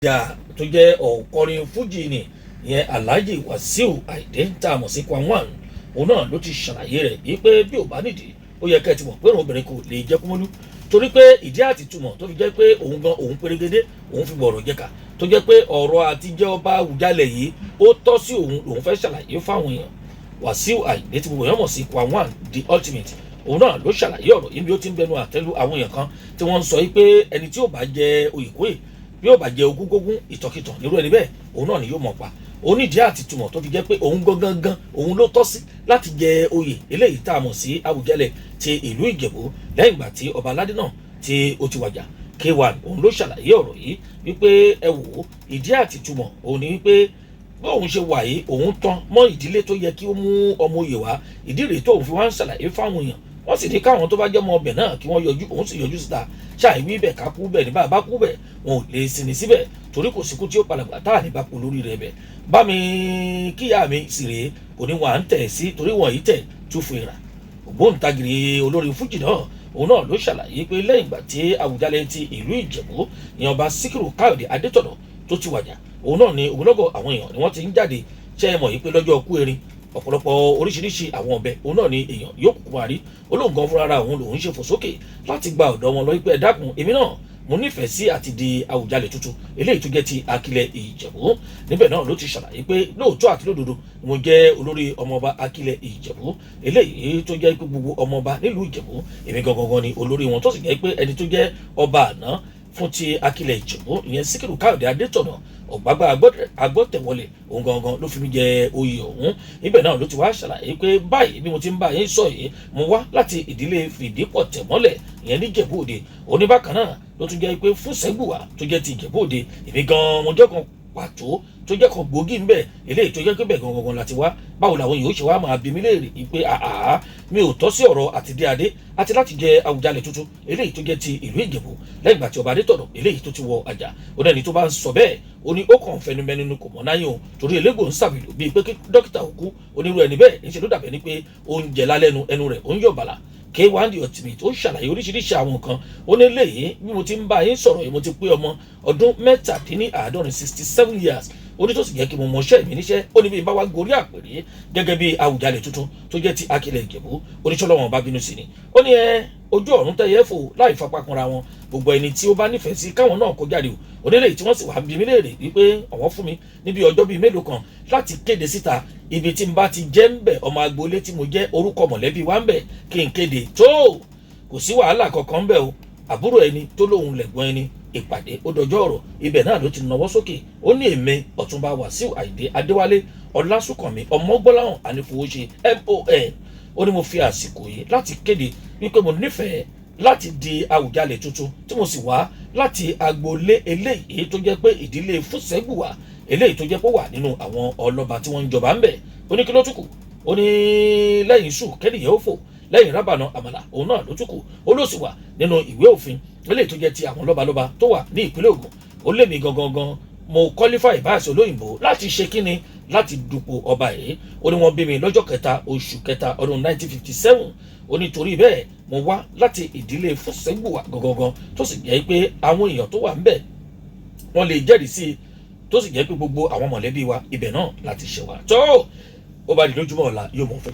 Ìjà tó jẹ́ ọ̀kọrin fújì ni ìyẹn, Alhaji Wasiu Ayinde tá a mọ̀ sí Kwam 1, òun náà ló ti ṣàlàyé rẹ̀ yìí pé bí ò bá nídìí, ó yẹ kẹ́ ẹ ti mọ̀ pé òun obìnrin kò lè jẹ́ kúmọ́lú, torí pé ìdí àti túmọ̀ tó fi jẹ́ pé òun gan òun pérégedé, òun fi bọ̀rọ̀ jẹ́ka, tó jẹ́ pé ọ̀rọ̀ àtijẹ́ ọba Àwùjalẹ̀ yìí ó tọ́ sí òun, lòun fẹ́ ṣàlàyé fáwọn èèyàn. Wasiu Ayinde tí gbogbo èèyàn mọ̀ sí Kwam 1 the Ultimate, òun náà ló ṣàlàyé ọ̀rọ̀ yìí bí ó ti ń bẹnu àtẹ́lu àwọn èèyàn kan tí wọ́n ń sọ yìí pé ẹni tí ó bá jẹ oyèkóyè, bí ó bá jẹ ogúngógún, ìtọ̀kìtàn nírú ẹni bẹ́ẹ̀, òun náà ni yóò mọ̀ pa. Onídìí àti túmọ̀ tó fi jẹ́ pé òun gangan gan òun ló tọ́ sí láti jẹ oyè eléyìí tá a mọ̀ sí Àwùjalẹ̀ ti ìlú Ìjẹ̀bú lẹ́yìn ìgbà tí ọba aládé náà tí ó ti wàjà. K1 òun ló ṣàlàyé ọ̀rọ̀ yìí wípé ẹ wò ó, ìdí àti túmọ̀ òun ni wípé bóun ṣe wà yìí, òun tán mọ́ ìdílé tó yẹ kí ó mú ọmọ oyè wá. Ìdí rèé tóun fi wá ń ṣàlàyé fáwọn èèyàn. Wọ́n sì ní káwọn tó bá jẹ́ ọmọ ọbẹ̀ náà kí wọ́n yọjú, òun sì yọjú síta. Ṣáà wí bẹ̀ ká kú bẹ̀ ní bá kú bẹ̀, wọn ò lè sinmi síbẹ̀, torí kò síkú tí ó palàgbà tá à ní bá kú lórí rẹ̀. Bẹ̀ bá mi kíyà mi sì rèé, kò ní wà ń tẹ̀ sí, torí wọ̀nyí tẹ̀ tú fún ìrà. Ògbóǹtagìrì olórin fújì náà, òun náà ló ṣàlàyé pé lẹ́yìn ìgbà tí Àwùjalẹ̀ ti ìlú Ìjẹ̀bú, ìyẹn Ọba Síkírù Káyọ̀dé Adétọ̀nà, tó ti wàjà, òun náà ni ogunlọ́gọ̀ àwọn èèyàn ni wọ́n ti ń jáde. Ṣé ẹ mọ̀ yìí pé lọ́jọ́ kú erin, ọ̀pọ̀lọpọ̀ oríṣiríṣi àwọn ọbẹ̀ òun náà ni èèyàn yóò kúkú máa rí. Olóhùn fúnra òun lòun ṣe fò sókè láti gba ọ̀dọ̀ wọn lọ wípé ẹ dákun, èmi náà mo nífẹ̀ẹ́ sí àti di Àwùjalẹ̀ tuntun eléyìí tó jẹ́ ti Akilẹ̀ Ìjẹ̀bú. Níbẹ̀ náà ló ti ṣàlàyé pé lóòótọ́ àti lódodo mo jẹ́ olórí ọmọọba Akilẹ̀ Ìjẹ̀bú, eléyìí tó jẹ́ pé gbogbo ọmọọba nílùú Ìjẹ̀bú, èmi gangan ni olórí wọn, tó sì jẹ́ pé ẹni tó jẹ́ ọba àná fún ti Akilẹ̀ Ìjẹ̀bú, ìyẹn Síkírù Káyọ̀dé Adétọ̀nà Ọ̀gbágbá Agbọ́tẹ̀wọlẹ̀, òun gangan ló fi mí jẹ oyè ọ̀hún. Níbẹ̀ náà ló ti wá ṣàlàyé pé báyìí bí mo ti ń bá yín sọ yìí, mo wá láti ìdílé Fìdípọ̀tẹ̀mọ́lẹ̀, ìyẹn níjẹ̀bú Òde. Oníbàkan náà ló tún jẹ́ pé fún Sẹ́gbùwà tó jẹ́ ti Ìjẹ̀bú Òde, èmi gan mo jẹ́ kan pàtó tó jẹ́ kan gbòógì ń bẹ̀, eléyìí tó jẹ́ pé bẹ́ẹ̀ gangan láti wá. Báwo làwọn yóò ṣe wá máa bi mí léèrè pé àhà, mi ò tọ́ sí ọ̀rọ̀ àti dé adé àti láti jẹ Àwùjalẹ̀ tuntun eléyìí tó jẹ́ ti ìlú Ìjẹ̀bú lẹ́yìn ìgbà tí ọba Adétọ̀nà eléyìí tó ti wọ àjà? Ó dẹ́ni tó bá ń sọ bẹ́ẹ̀, ó ní ó kàn fẹnumẹnu kò mọ̀ náyìn o, torí elégbò ń sàbìlù bíi pé kí dókítà òkú onírú ẹni bẹ́ẹ̀ ń ṣe ló dàbẹ́ ni pé oúnjẹ lálẹ́nu ẹnu rẹ̀ ó ń yọ̀ bàlà. K1 the Ultimate ó ṣàlàyé oríṣiríṣi àwọn nǹkan. Ó ní léyìí bí mo ti ń bá yín sọ̀rọ̀ yìí, mo ti pé ọmọ ọdún 67, 67 years. Ó ní tó sì jẹ́ kí mo mọṣẹ́ mi níṣẹ́. Ó ní bí bá wá gorí àpèrè gẹ́gẹ́ bí Àwùjalẹ̀ tuntun tó jẹ́ ti Akilẹ̀ Ìjẹ̀bú, oníṣọ́lọ́wọ́n bá bínú sí ni. Ó ní ẹ ojú ọ̀run tẹ́yẹ fò láì fapá kanra wọn. Gbogbo ẹni tí ó bá nífẹ̀ẹ́ sí káwọn náà kó jáde o. Onílé tí wọ́n sì wá bí mi léèrè wípé àwọn fún mi níbi ọjọ́ bíi mélòó kan láti kéde síta ibi tí n bá ti jẹ́ ń bẹ̀, ọmọ agboolé tí mo jẹ́, orúkọ mọ̀lẹ́bí wa ń bẹ̀, kí n kéde tó. Kò sí wàhálà kankan ń bẹ̀ o. Àbúrò ẹni tó lóun lẹ̀gbọ́n ẹni, ìpàdé ó dọjọ́ ọ̀rọ̀. Ibẹ̀ náà ló ti nawọ́ sókè. Ó ní èmi Ọ̀túnba Wàsíù Àyìndé Adéwálé Ọlásùnkànmí Ọmọgbọ́láhàn Ànífowóṣe mon, ó ní mo fi àsìkò yìí láti kéde wípé mo nífẹ̀ẹ́ láti di Àwùjalẹ̀ tuntun, tí mo sì wá láti agboolé eléyìí tó jẹ́ pé ìdílé Fúsẹ́gbùwà, eléyìí tó jẹ́ pé wà nínú àwọn ọlọ́ba tí wọ́n ń jọba ń bẹ̀. Ó ní kí ló tún kù? Ó ní lẹ́yìn sùn kẹ́nìyàn ó fò lẹ́yìn rábànà àmàlà, òun náà ló tún kù. Ó ló sì wà nínú ìwé òfin eléyìí tó jẹ́ ti àwọn lọ́balọ́ba tó wà ní ìpínlẹ̀ Ògùn. Ó lé mi gangan gan mo qualify báyìí olóyìnbó láti ṣe kíni, láti dupò ọba yìí. Ó ní wọ́n bí mi lọ́jọ́ 3 oṣù 3 ọdún 1957. Ó ní torí bẹ́ẹ̀, mo wá láti ìdílé Fúsẹ́gbùwà gangan, tó sì jẹ́ pé àwọn èèyàn tó wà ńbẹ̀ wọ́n lè jẹ́rìí sí i, tó sì jẹ́ pé gbogbo àwọn mọ̀lẹ́bí wa, ibẹ̀ náà láti ṣẹ̀ wá. Tó ó bá di lójúmọ́ ọ̀la, yóò mọ̀ fẹ́.